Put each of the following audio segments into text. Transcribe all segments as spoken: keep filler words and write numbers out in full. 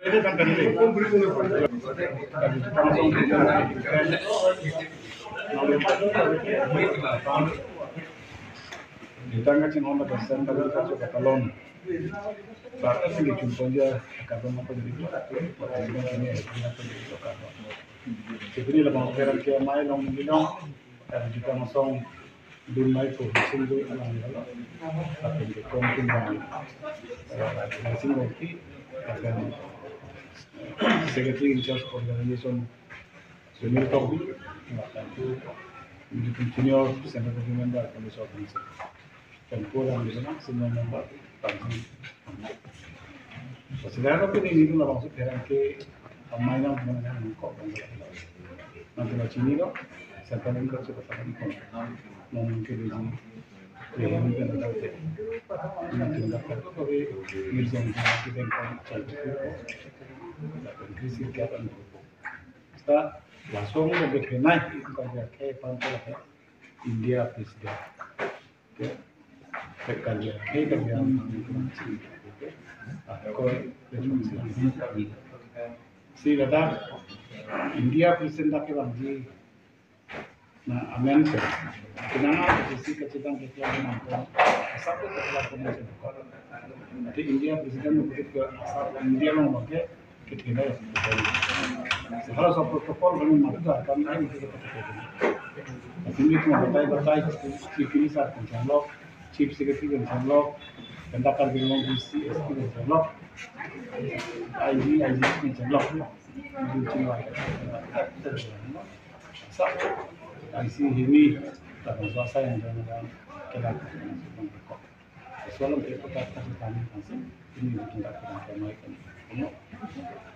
Jutang kachinghon lapen Central Agriculture Katalon. Practice ke chun ponja kadon apa jadi. Jadi labang kerang ke mai long ni long. Jutang song dun mai ko sing dun alang ni long. Lapen ke kom kin bang. Sing long ki. Lapen Secretary in charge organization Sunil Tokbi, lapen tu, Senior Central Committee Member, Committee of Council. Pen pu lam di sana, Senior Member, Panji. Selain itu, ini itu labang su kerang ke, amai nang, nang, nang, kok, nang, nang, nang, chini lo, Central Bank ko, suka tangan ko, nang, ke di sini, ya, ini kan ada, nang, tindak, tapi, ini jangan, jangan, kita yang paling cantik, lapen krisis, kita, laso mo ke penai, ko ke ke pan ko ke India president. Ke, ke kan dia, ke kan dia. Ke, ah, ko ke si ladak India president dak kevangji. Na, amen ke. Kenang ke si kachetang ke kya nang ko. Asap ke kya ko nang ko. Ati India president mo ke asap India lo mo ke. Kethena ya. Hala sob protocol kami mati dah, kami lain kita pakai. Sini cuma batai-batai, Chief Minister kan changlok, Chief Secretary kan changlok, Karbi Anglong C S P kan changlok, I G, I G P kan changlok. Itu cuma sa, I C ini, tapi swasta yang jangan-jangan kita. Soalnya kita tak kasih tanya langsung, ini bikin tak pernah kami kan. Kamu,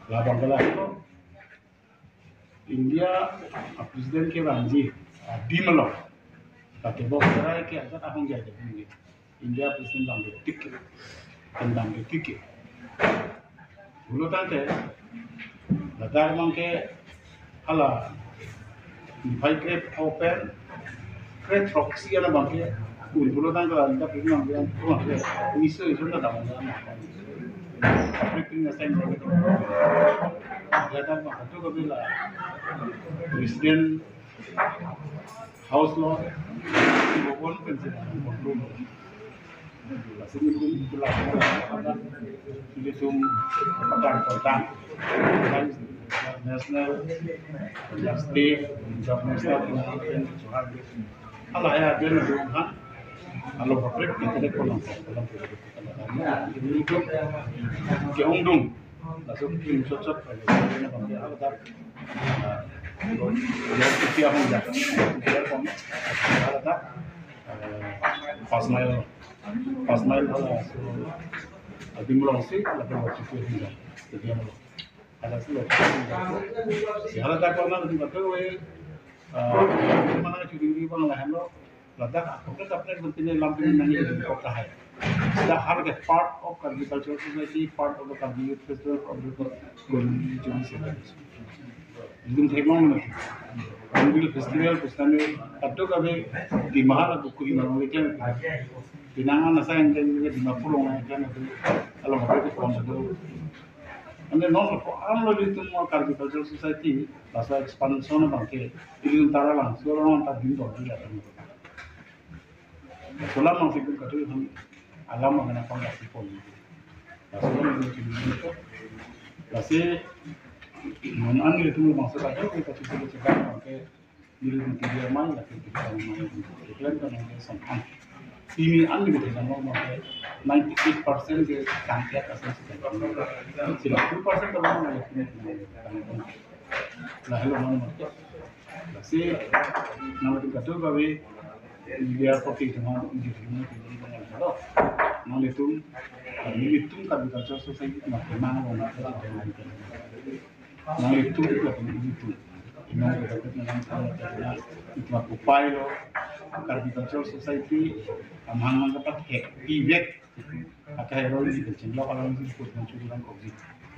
labang kelas itu, India, ah, president kevangji, ah, di melo. Tapi bok serai ke aja tahun dia jadi ini. India president bang detik, tendang detik. Pulo tangte, ladak bang ke hala, five grade open, grade proxy ala bang ke, un pulo tangte ladak ini bang ke, bang ke, miso iso na dam na. Tapi punya saya ladak bang itu kami lah, president House lo, ibu pon pensi control. Sini pun itulah, ilitum petang-petang. National, state, international, ala ya, dia nanti kan, kalau pabrik kita dek pulang, pulang ke, ini itu ke undung. Laso kim chot chot, eh, ini bang dia ada, eh, yang kita pun dah, dia pun ada, eh, pas mail, pas mail kalau so, di Mulongsi, lalu waktu itu hingga, jadi yang ada sih waktu itu hingga. Ya, ada tak pernah di Batu, eh, eh, mana curi bang lah, lo, ladak, aku kan tak pernah berhenti lampu ini nangis di kota hai. Sudah hal ke part of Karbi Cultural Society, part of the Karbi Youth Festival, part of the Golden Jubilee Celebration. Jidum thek long na. Hornbill Festival, Festival, kadokave di mahal aku kui malang leken. Pinangan asa yang kan di Dimapur long leken itu. Kalau nggak itu konsep itu. Ante non ko amlo di tum Karbi Cultural Society, laso expansion bang ke, ilitum tara lang, so long ta din to di la. Solam mang sikun katu ham alam mang na pang lasi pon. Laso mang sikun katu. Lasi, non an ilitum bangso katu, kita cuci cuci kan, bang ke, ilitum tiga mai, laki tiga mai, iklan kan yang sampai. Ini an ilitum kan bang ke, ninety eight percent ke kangkep asal sih. Sila two percent kalau mau ya, ini, ini, ini. Nah, hello, mana, mana? Lasi, nangtum kadokave, media pati teman, media teman, teman, teman, teman. Nanglitum, nanglitum Karbi Cultural Society, teman, teman, teman, teman. Nanglitum, nanglitum. Teman, teman, teman, teman, teman. Itu aku pai lo, Karbi Cultural Society, amang, amang dapat happy back. Akai roi ni kencing lo kalau ni put hancur lang kok ni.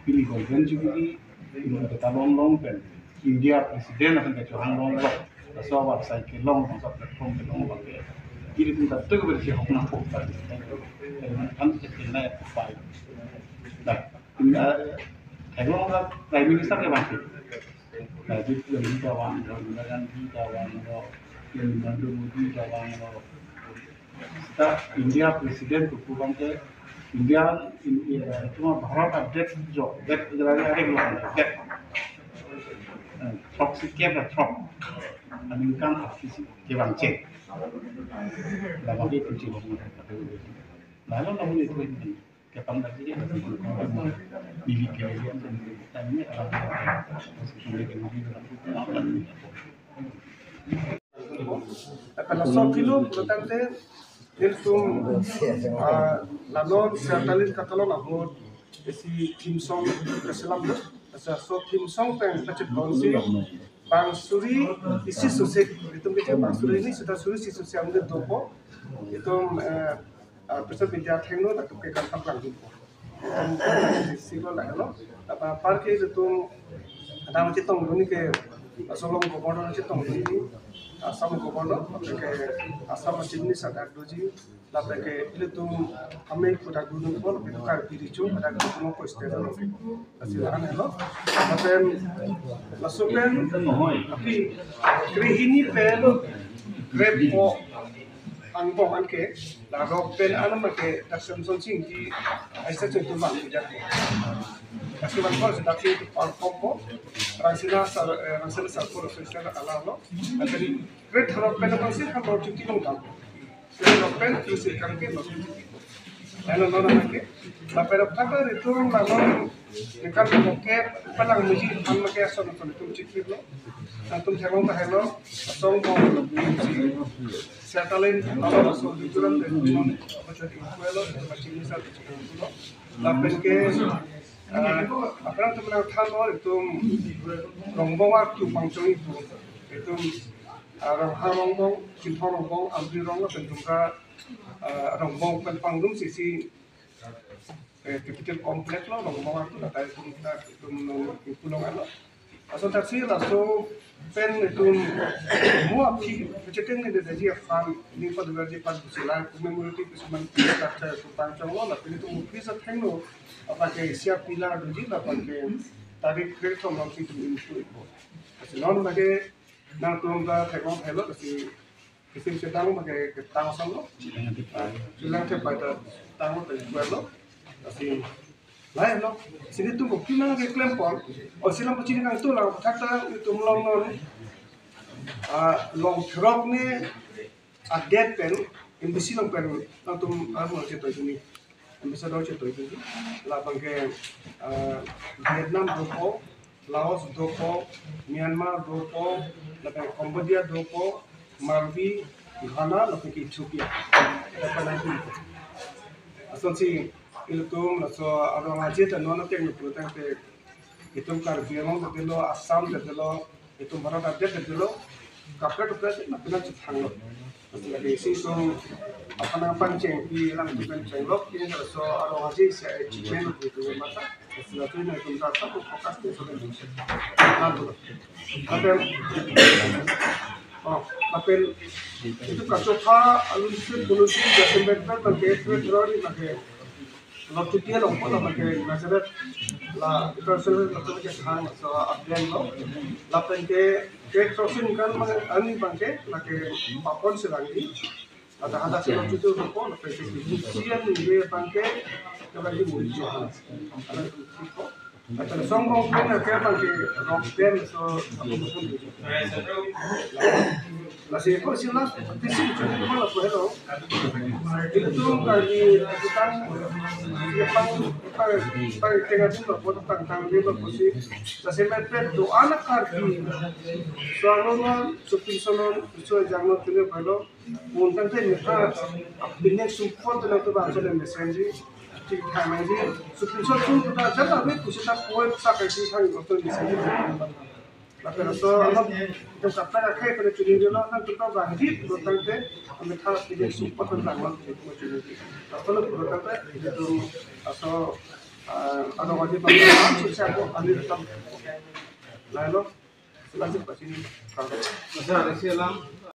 Ini Golden Jubilee, ini kita long long pen. India President akan kacurang long long. Laso awar sai ke long, laso platform ke long long ke. Ini kita tu bersi hok nang pok tadi. Kan kita kena ya pai. Nah, ini, eh, Theklong ke Prime Minister kevangji. Rajiv Gandhi kevanglo, Indira Gandhi kevanglo, Narendra Modi kevanglo. Seta India President pu abang ke India, in, eh, cuma Bharat update jo, update lagi ada belum update. Eh, throk si kep throk. Aningkan aksi si kevangji. Lama di kunci bangun. Lalu namun itu ini. Kepang lagi ya, military yang tadi alam. Lapen laso kilo tangte nelitum, ah, la non Sertalin katalon ahut isi theme song keselam do. Laso theme song pen pachit ponsi bang suri isi sose, itum ke bang suri hini seta suri isi sose amde dopo. Itum, eh, ah, President Binta Thengno latum ke kan paklang dopo. Itum silo lahelo. Apa par ke itum adang chetongdun ke, ah, Shillong Governor chetongdun, Assam Governor, ke Assam Chief Minister dak doji, lapen ke ilitum amei pu dak dun po, lapen Karbi Richo dak dun po state lo. Lasi la-an helo. Lapen laso pen, api, krehini pen krepho angbong anke, la rok pen anam ke dak Semsonsing Ingti aisa chentu bang tidak. Lasi bang ko sedak si perform po, Rangsina Sar, eh, Rangsina Sarpo, Rangsina Alalo. Lapen krethrok pen apa si kan rok cuti long tam. Krethrok pen tu si kan ke long. Lalu non anke, lapen rok kata itum lalu ikan poket palang meji pan make ason ason itum chikir lo. Latum theklong ta helo, asong bong lo, Sertalin, lalu ason di turan dan turan, apa jadi kuelo, macam misal di turan lo. Lapen ke, eh, apa yang teman than lo, itum Rongbong artu pangchong itum, itum, eh, Ronghang Rongbong, Chinthong Rongbong, Amri Rongbong, lapen itum ke, eh, Rongbong pen pangrum sisi, eh, capital complex lo, Rongbong artu, latai itum ke, itum nong, itum long alo. Laso thaksi laso pen itum mo aphi kecheteng ne daji aphan ni padugarji pan busila commemorative কিছুমান structure itum pangchong lo, lapen itum office athengno apa ke isi a-pillar doji lapen ke tarik krethom lo si itum ingpu ipo. Lasi non lake nangtum ta theklong helo, lasi kisim sedang make ketang ason lo. Sulang thepai ta tang lo, tang kuat lo. Lasi lahelo. Sini tum kopi nangkeklem pon. O silang pachini kangtung lang thakta itum long non. Ah, long throk ne adet pen, embassy long pen, nangtum armo chetoi duni. Ambassador chetoi duni. Labang ke, ah, Vietnam dopo, Laos dopo, Myanmar dopo, lapen Cambodia dopo, Maldives, Ghana, lapen ke Ethiopia. Lapen lagi. Asonsi ilitum laso arong aje ta non ateng lo putang te itum Karbi Anglong ta dilo, Assam ta dilo, itum Bharat adet ta dilo, kaprek kaprek na pina chithang lo. Lasi lake isi itum aphan aphan chengpi lang itum pen chenglok, ini laso arong aje isi achievement itum mata. Lasi lake na itum ta sab focus te so. Lapen, oh, lapen itum kachotha alun si pulusi jasemet pen make February make Lord Chutia long po, lapen ke Nazareth la international lapen ke thang so abang lo. Lapen ke ke crossing kan mang ani abang ke lake Papon Serangi. Ada ada si Lord Chutia long po, lapen ke Christian ni abang ke lagi Muri Johan. Ada itu po. Lapen song bong pen ke abang ke rock band so. Lasi ko sila tisi chuni ko la ko helo. Ilitum kali kitang pang pang pang tengah tim lo, pang tang tim lo, pusi. Lasi mepet do anak Karbi. Soalnya supin sonon, so jangno tine balo. Untang te meta, apine sumpot na tu bangso le mesenji. Tik thang nangji, supin sonon tu ta jala me pusi ta koi ta kai si thang ko tu mesenji. Lapen laso alam itum kaprek akhei pen chuni dilo, nangtum ta bang hit lo tangte, ametha pini sumpot pen bang lo, chuni di. Laso lo lo tangte, itum laso, ah, ano wajib bang, ah, susah ko, ani tam. Lalu, selanjut pachini, kalau. Masa ada si alam.